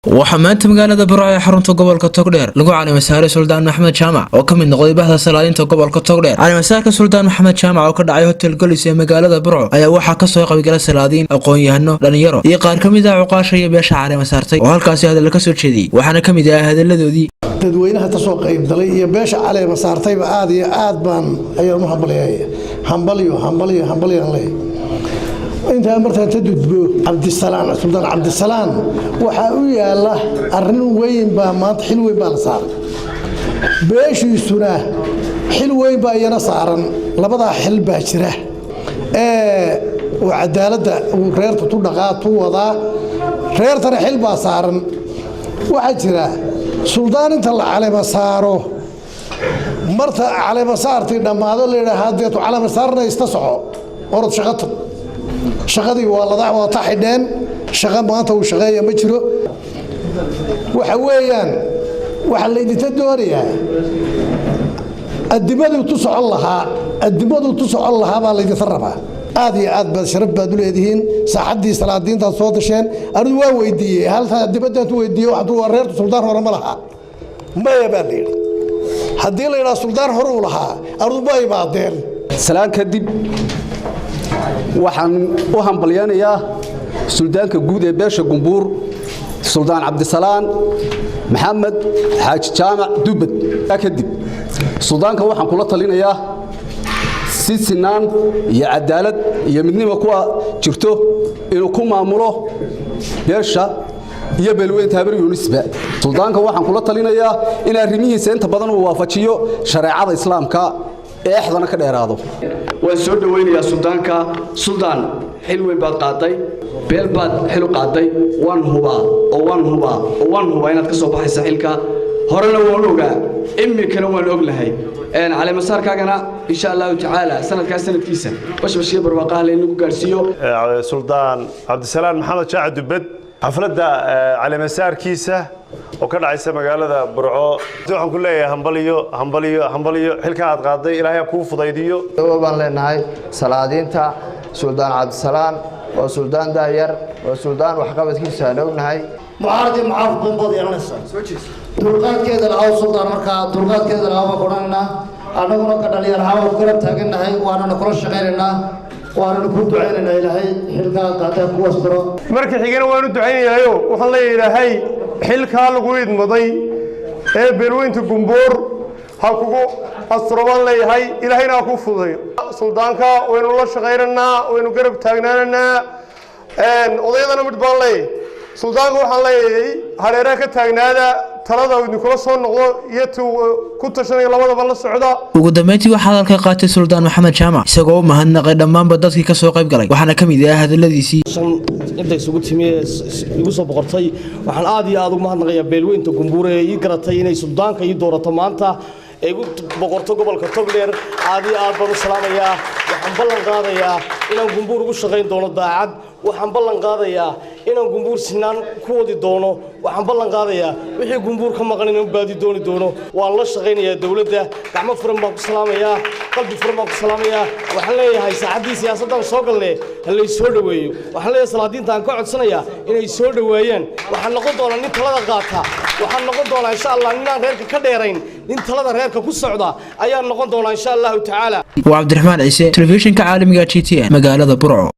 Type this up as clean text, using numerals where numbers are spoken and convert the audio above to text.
Waxaa maanta magaalada Burco ee xarunta gobolka Togdheer lagu caleemasaaray Suldaan Maxamed Jaamac oo ka mid noqday bahda salaadiinta gobolka Togdheer. Caleemasaarka Suldaan Maxamed Jaamac oo ka dhacay Hotel Golis ee magaalada Burco ayaa waxaa kasoo qaybgalay salaadiin, aqoon-yahano, dhalinyaro iyo qaar ka mid ah cuqaasha iyo beesha caleemasaartay oo halkaasi hadalla kasoo jeediyey. Waxaana ka mid ah hadalladoodii: Dadweynaha kasoo qaybgalay iyo beesha caleema saartayba aad iyo aad baan ayaan u hambalyeeya. Hambalyo, hambalyo, hambalyaan leeyahay. Intaa markaan ka gudbo, Cabdisalaan, Suldaan Cabdisalaan waxaa u yaala arrin weyn baa maanta. Xil weyn baa la saaray, beeshiisuna xil weyn baa iyana saaran. Labadaa xil baa jira oo cadaaladda uu reerta tu dhaqaa tu wadaa, reertana xil baa saaran. Waxaa jira suldaan inta la caleema saaro, marta caleemasaartii dhammaado, la yidhaahaa deetu caleema saarna ista soco, orod shaqo tag. Shaqadii waa lada waa ta xidheen. Shaqo maanta uu shaqeeya ma jiro. Waxa weeyaan waxaa laydinta doonayaa adimaduu tu socon lahaa, adimaduu tu socon lahaa baa laydinta rabaa. Aad iyo aad baad sharaf baad u leedihiin. Saaxaddii salaadiintaad soo dasheen. Anigu waan weydiiyey haltaa dibaddaad u weydiiyey, waxdu waa reertu suldaan hore ma lahaa? Maya baa la yidhi. Haddii la yidhaha suldaan hore uu lahaa, anigu ma imaadeen. Salaan kadib, waxaan u hambalyaynayaa suldaanka guud ee beesha Gumbuur, Suldaan Cabdisalaan Maxamed Xaaji Jaamac Dubbad. Kadib, suldaanka waxaan kula talinayaa si sinaan iyo cadaalad iyo midnimo kuwa jirto inuu ku maamulo beesha iyo beelweynta Habar Yunisba. Suldaanka waxaan kula talinayaa in arrimihiisa inta badan uu waafajiyo shareecada Islaamka, eexdana ka dheeraado. Waan soo dhowaynayaa suldaanka. Suldaan, xil weyn baad qaaday, beel baad xil u qaaday. Waan hubaa oo waan hubaa oo waan hubaa inaad ka soo baxaysa xilka. Horena waan ogaa, iminkana waan ognahay. Caleemasaarkaagana, insha Allahu tacaala, sanadkaas sanadkiisa bashbashiyo barwaaqaha laynagu gaadhsiiyo. Suldaan Cabdisalaan Maxamed Jaac Dubbed, xafladda caleemasaarkiisa oo ka dhacaysa magaalada Burco, waxaan ku leeyahay hambaliyo, hambaliyo, hambaliyo. Xilka aad qaaday Ilaahay ha kuu fudaydiyo. Baan leenahay salaadiinta Suldaan Cabdisalaan waa suldaan daayar, waa suldaan waxqabadkiisa aan ognahay. Mucaaradii mucaafid badan baad yeelanaysaa. Dulqaadkeeda lahaw, suldaan. Markaa dulqaadkeeda lahaw baan odhanaynaa. Annaguna ka dhalinyar ahaan waan garab taagannahay, waanana kula shaqaynaynaa, waanana kuu ducaynaynaa. Ilaahay xilkaa qaadaa ku asturo. Marka xigana waan u ducaynayaayo. Waxaan leeyahay Ilaahay xilkaa lagu idmaday ee beelweynta Gumbuur ha kugu asturo baan leeyahay. Ilaahayna ha kuu fududeeyo. Suldaanka waynu la shaqaynaynaa, waynu garab taagnaanaynaa. Odayadana mid baan leeyahay: suldaanka waxaan leeyahay hareeraha ka taagnaada, talada idinkula soo noqdo iyo tuu ku tashanayo labadaba la socda. Ugu dambeyntii waxaa hadalka qaatay Suldaan Maxamed Jaamac, isagoo u mahadnaqay dhammaanba dadkii kasoo qayb galay. Waxaana ka mid ah hadaladiisii: Inta isugu timi ee igu soo boqortay, waxaan aad iyo aad ugu mahadnaqayaa beelweynta Gumbuure ee ii garatay inay suldaanka ii doorato maanta ee igu boqorto gobolka Togdheer. Aad iyo aad baan u salaamayaa. Waxaan ballan qaadayaa inaan Gumbuur ugu shaqayn doono daacad. Waxaan ballan qaadayaa inaan Gumbuur sinaan ku wadi doono. Waxaan ballan qaadayaa wixii Gumbuur ka maqan inaan baadi dooni doono. Waan la shaqaynayaa dowladda. Gacmo furan baan ku salaamayaa, qalbi furan baan ku salaamayaa. Waxaan leeyahay saacaddii siyaasaddan soo galne ha lay soo dhoweeyo. Waxaan leeyahay salaadiinta aan ka codsanayaa inay soo dhoweeyaan. Waxaan noqon doonaa nin talada qaata. Waxaan noqon doonaa, insha Allah, ninaan reerka ka dheerayn, nin talada reerka ku socda ayaan noqon doonaa, insha Allahu tacaala. Waa Cabdiraxmaan Ciise, telefishinka caalamiga GTN, magaalada Burco.